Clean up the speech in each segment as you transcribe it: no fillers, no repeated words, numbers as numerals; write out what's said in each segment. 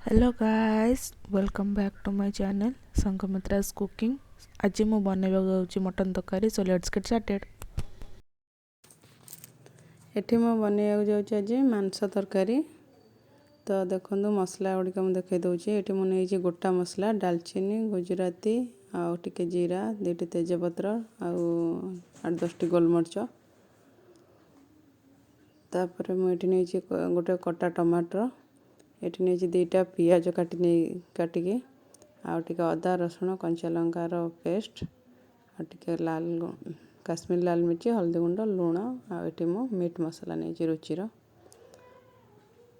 Hello guys, welcome back to my channel Sanghamitra's cooking. ଆଜି ମୁଁ ବନେଇବାକୁ ଯାଉଛି ମଟନ୍ ତରକାରୀ। So let's get started. ଏଠି ମୁଁ ବନେଇବାକୁ ଯାଉଛି ଆଜି ମାଂସ ତରକାରୀ। ତ ଦେଖନ୍ତୁ, ମସଲା ଗୁଡ଼ିକ ମୁଁ ଦେଖାଇ ଦେଉଛି। ଏଠି ମୁଁ ନେଇଛି ଗୋଟା ମସଲା, ଡାଲଚିନି, ଗୁଜୁରାତି ଆଉ ଟିକେ ଜିରା, 2ଟି ତେଜପତ୍ର ଆଉ 8-10ଟି ଗୋଲମରିଚ। ତାପରେ ମୁଁ ଏଠି ନେଇଛି ଗୋଟେ କଟା ଟମାଟର, ଏଠି ନେଇଛି 2ଟା ପିଆଜ କାଟି ନେଇ କାଟିକି, ଆଉ ଟିକେ ଅଦା, ରସୁଣ, କଞ୍ଚା ଲଙ୍କାର ପେଷ୍ଟ, ଆଉ ଟିକେ ଲାଲ କାଶ୍ମୀର ଲାଲ ମିର୍ଚି, ହଳଦୀ ଗୁଣ୍ଡ, ଲୁଣ। ଆଉ ଏଠି ମୁଁ ମିଟ୍ ମସଲା ନେଇଛି ରୁଚିର।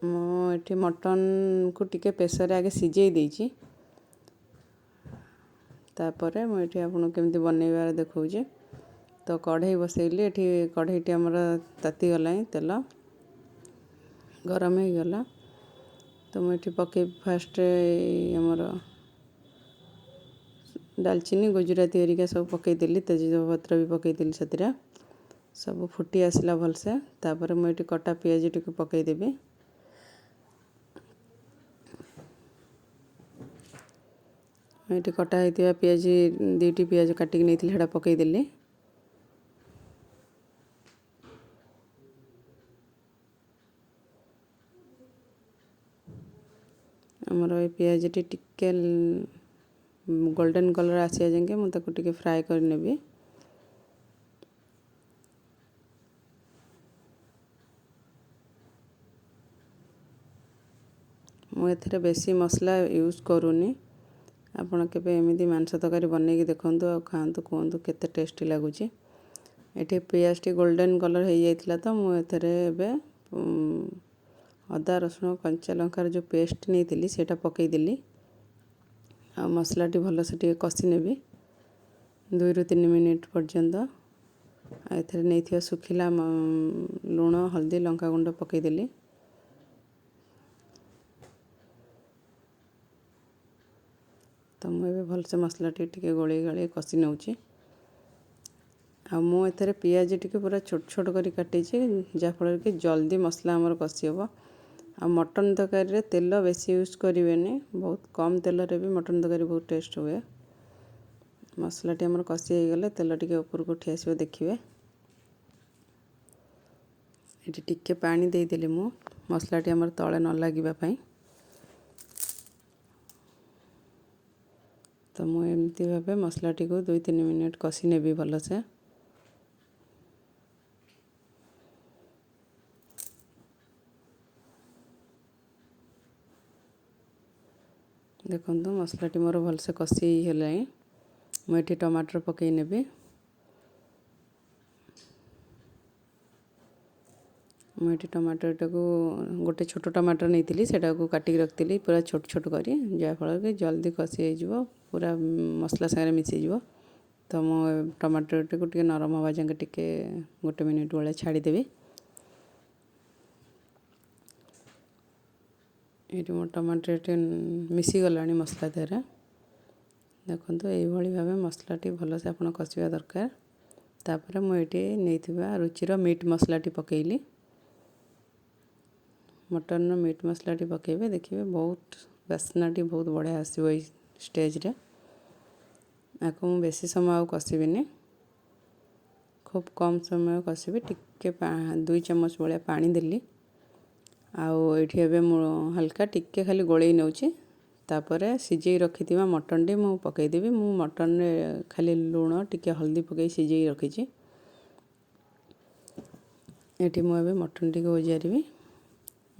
ମୁଁ ଏଠି ମଟନ୍କୁ ଟିକେ ପ୍ରେସରରେ ଆଗେ ସିଝେଇ ଦେଇଛି। ତାପରେ ମୁଁ ଏଠି ଆପଣଙ୍କୁ କେମିତି ବନେଇବାର ଦେଖାଉଛି। ତ କଢ଼େଇ ବସେଇଲି। ଏଠି କଢ଼େଇଟି ଆମର ତାତିଗଲାଣି, ତେଲ ଗରମ ହେଇଗଲା। ତ ମୁଁ ଏଠି ପକେଇବି ଫାଷ୍ଟ ଆମର ଡାଲଚିନି, ଗୁଜୁରାତି ହେରିକା ସବୁ ପକେଇଦେଲି, ତେଜପତ୍ର ବି ପକେଇଦେଲି। ସେଥିରେ ସବୁ ଫୁଟି ଆସିଲା ଭଲସେ। ତାପରେ ମୁଁ ଏଠି କଟା ପିଆଜଟିକୁ ପକେଇଦେବି। ଏଠି କଟା ହେଇଥିବା ପିଆଜ, 2ଟି ପିଆଜ କାଟିକି ନେଇଥିଲି, ସେଇଟା ପକେଇଦେଲି। ଆମର ଏ ପିଆଜଟି ଟିକେ ଗୋଲ୍ଡେନ୍ କଲର୍ ଆସିବା ଯାଏଁକେ ମୁଁ ତାକୁ ଟିକେ ଫ୍ରାଏ କରିନେବି। ମୁଁ ଏଥିରେ ବେଶୀ ମସଲା ୟୁଜ୍ କରୁନି। ଆପଣ କେବେ ଏମିତି ମାଂସ ତରକାରୀ ବନେଇକି ଦେଖନ୍ତୁ ଆଉ ଖାଆନ୍ତୁ, କୁହନ୍ତୁ କେତେ ଟେଷ୍ଟି ଲାଗୁଛି। ଏଠି ପିଆଜଟି ଗୋଲ୍ଡେନ୍ କଲର୍ ହେଇଯାଇଥିଲା, ତ ମୁଁ ଏଥିରେ ଏବେ ଅଦା, ରସୁଣ, କଞ୍ଚା ଲଙ୍କାର ଯେଉଁ ପେଷ୍ଟ ନେଇଥିଲି, ସେଇଟା ପକାଇଦେଲି। ଆଉ ମସଲାଟି ଭଲସେ ଟିକେ କଷି ନେବି 2ରୁ 3 ମିନିଟ୍ ପର୍ଯ୍ୟନ୍ତ। ଆଉ ଏଥିରେ ନେଇଥିବା ଶୁଖିଲା ଲୁଣ, ହଳଦୀ, ଲଙ୍କାଗୁଣ୍ଡ ପକାଇଦେଲି। ତ ମୁଁ ଏବେ ଭଲସେ ମସଲାଟି ଟିକେ ଗୋଳେଇ ଗାଳେଇ କଷି ନେଉଛି। ଆଉ ମୁଁ ଏଥିରେ ପିଆଜ ଟିକେ ପୁରା ଛୋଟ ଛୋଟ କରି କାଟିଛି, ଯାହାଫଳରେ କି ଜଲ୍ଦି ମସଲା ଆମର କଷି ହେବ। ଆଉ ମଟନ୍ ତରକାରୀରେ ତେଲ ବେଶୀ ୟୁଜ୍ କରିବେନି, ବହୁତ କମ୍ ତେଲରେ ବି ମଟନ୍ ତରକାରୀ ବହୁତ ଟେଷ୍ଟ ହୁଏ। ମସଲାଟି ଆମର କଷି ହେଇଗଲେ ତେଲ ଟିକେ ଉପରକୁ ଉଠି ଆସିବ, ଦେଖିବେ। ଏଠି ଟିକେ ପାଣି ଦେଇଦେଲି ମୁଁ, ମସଲାଟି ଆମର ତଳେ ନ ଲାଗିବା ପାଇଁ। ତ ମୁଁ ଏମିତି ଭାବେ ମସଲାଟିକୁ 2-3 ମିନିଟ୍ କଷି ନେବି ଭଲସେ। ଦେଖନ୍ତୁ, ମସଲାଟି ମୋର ଭଲସେ କଷି ହେଲାଣି। ମୁଁ ଏଠି ଟମାଟର ପକାଇ ନେବି। ମୁଁ ଏଠି ଟମାଟରଟାକୁ, ଗୋଟେ ଛୋଟ ଟମାଟର ନେଇଥିଲି, ସେଇଟାକୁ କାଟିକି ରଖିଥିଲି ପୁରା ଛୋଟ ଛୋଟ କରି, ଯାହାଫଳରେ କି ଜଲ୍ଦି କଷି ହେଇଯିବ, ପୁରା ମସଲା ସାଙ୍ଗରେ ମିଶିଯିବ। ତ ମୁଁ ଟମାଟରଟିକୁ ଟିକେ ନରମ ହେବା ଯାଏଁ ଟିକେ ଗୋଟେ ମିନିଟ୍ ଭଳିଆ ଛାଡ଼ିଦେବି। ଏଇଠି ମୋ ଟମାଟରଟି ମିଶିଗଲାଣି ମସଲା ଦେହରେ। ଦେଖନ୍ତୁ, ଏଇଭଳି ଭାବେ ମସଲାଟି ଭଲସେ ଆପଣ କଷିବା ଦରକାର। ତାପରେ ମୁଁ ଏଇଠି ନେଇଥିବା ରୁଚିର ମିଟ୍ ମସଲାଟି ପକାଇଲି। ମଟନ୍ର ମିଟ୍ ମସଲାଟି ପକାଇବେ, ଦେଖିବେ ବହୁତ ବାସ୍ନାଟି ବହୁତ ବଢ଼ିଆ ଆସିବ। ଏଇ ଷ୍ଟେଜ୍ରେ ଆକୁ ମୁଁ ବେଶୀ ସମୟ ଆଉ କଷିବିନି, ଖୁବ୍ କମ୍ ସମୟ କଷିବି। ଟିକେ 2 ଚାମଚ ଭଳିଆ ପାଣି ଦେଲି। ଆଉ ଏଇଠି ଏବେ ମୁଁ ହାଲକା ଟିକେ ଖାଲି ଗୋଳେଇ ନେଉଛି। ତାପରେ ସିଝେଇ ରଖିଥିବା ମଟନ୍ଟି ମୁଁ ପକାଇଦେବି। ମୁଁ ମଟନ୍ରେ ଖାଲି ଲୁଣ, ଟିକେ ହଳଦୀ ପକାଇ ସିଝେଇ ରଖିଛି। ଏଠି ମୁଁ ଏବେ ମଟନ୍ଟିକୁ ଓଜାରିବି।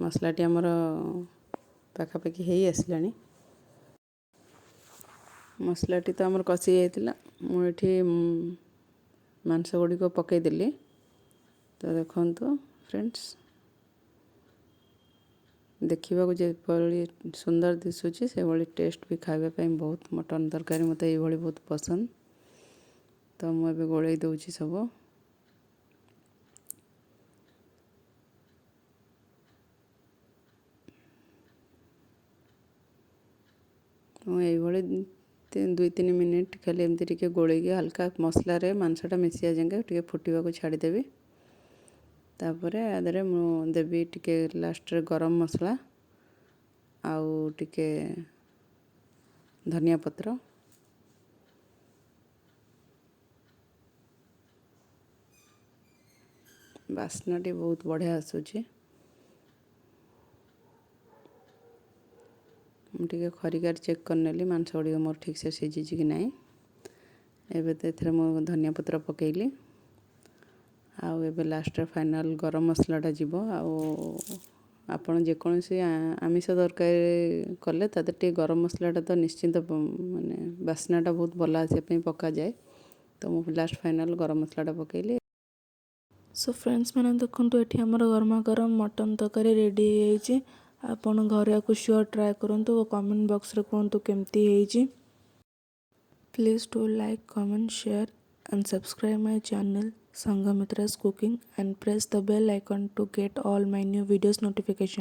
ମସଲାଟି ଆମର ପାଖାପାଖି ହେଇ ଆସିଲାଣି। ମସଲାଟି ତ ଆମର କଷି ଯାଇଥିଲା। ମୁଁ ଏଠି ମାଂସ ଗୁଡ଼ିକ ପକାଇଦେଲି। ତ ଦେଖନ୍ତୁ ଫ୍ରେଣ୍ଡସ୍, ଦେଖିବାକୁ ଯେଭଳି ସୁନ୍ଦର ଦିଶୁଛି, ସେଭଳି ଟେଷ୍ଟ ବି ଖାଇବା ପାଇଁ ବହୁତ। ମଟନ୍ ତରକାରୀ ମୋତେ ଏଇଭଳି ବହୁତ ପସନ୍ଦ। ତ ମୁଁ ଏବେ ଗୋଳେଇ ଦେଉଛି ସବୁ। ମୁଁ ଏଇଭଳି 2-3 ମିନିଟ୍ ଖାଲି ଏମିତି ଟିକେ ଗୋଳେଇକି ହାଲକା ମସଲାରେ ମାଂସଟା ମିଶିବା ଯାଏଁକେ ଟିକେ ଫୁଟିବାକୁ ଛାଡ଼ିଦେବି। ତାପରେ ଆ ଦେହରେ ମୁଁ ଦେବି ଟିକେ ଲାଷ୍ଟରେ ଗରମ ମସଲା ଆଉ ଟିକେ ଧନିଆ ପତ୍ର। ବାସ୍ନାଟି ବହୁତ ବଢ଼ିଆ ଆସୁଛି। ମୁଁ ଟିକେ ଖରିକାରେ ଚେକ୍ କରିନେଲି ମାଂସ ଗୁଡ଼ିକ ମୋର ଠିକ୍ସେ ସିଝିଛି କି ନାହିଁ। ଏବେ ତ ଏଥିରେ ମୁଁ ଧନିଆ ପତ୍ର ପକାଇଲି। ଆଉ ଏବେ ଲାଷ୍ଟରେ ଫାଇନାଲ୍ ଗରମ ମସଲାଟା ଯିବ। ଆଉ ଆପଣ ଯେକୌଣସି ଆମିଷ ତରକାରୀ କଲେ ତା ଦେହରେ ଟିକେ ଗରମ ମସଲାଟା ତ ନିଶ୍ଚିନ୍ତ, ମାନେ ବାସ୍ନାଟା ବହୁତ ଭଲ ଆସିବା ପାଇଁ ପକାଯାଏ। ତ ମୁଁ ଲାଷ୍ଟ ଫାଇନାଲ୍ ଗରମ ମସଲାଟା ପକାଇଲି। ସୋ ଫ୍ରେଣ୍ଡସ୍ ମାନେ, ଦେଖନ୍ତୁ, ଏଠି ଆମର ଗରମା ଗରମ ମଟନ୍ ତରକାରୀ ରେଡ଼ି ହେଇଯାଇଛି। ଆପଣ ଘରେ ୟାକୁ ସିଓର ଟ୍ରାଏ କରନ୍ତୁ ଓ କମେଣ୍ଟ ବକ୍ସରେ କୁହନ୍ତୁ କେମିତି ହେଇଛି। Please do like, comment, share and subscribe my channel Sanghamitra's Cooking and press the bell icon to get all my new videos notification.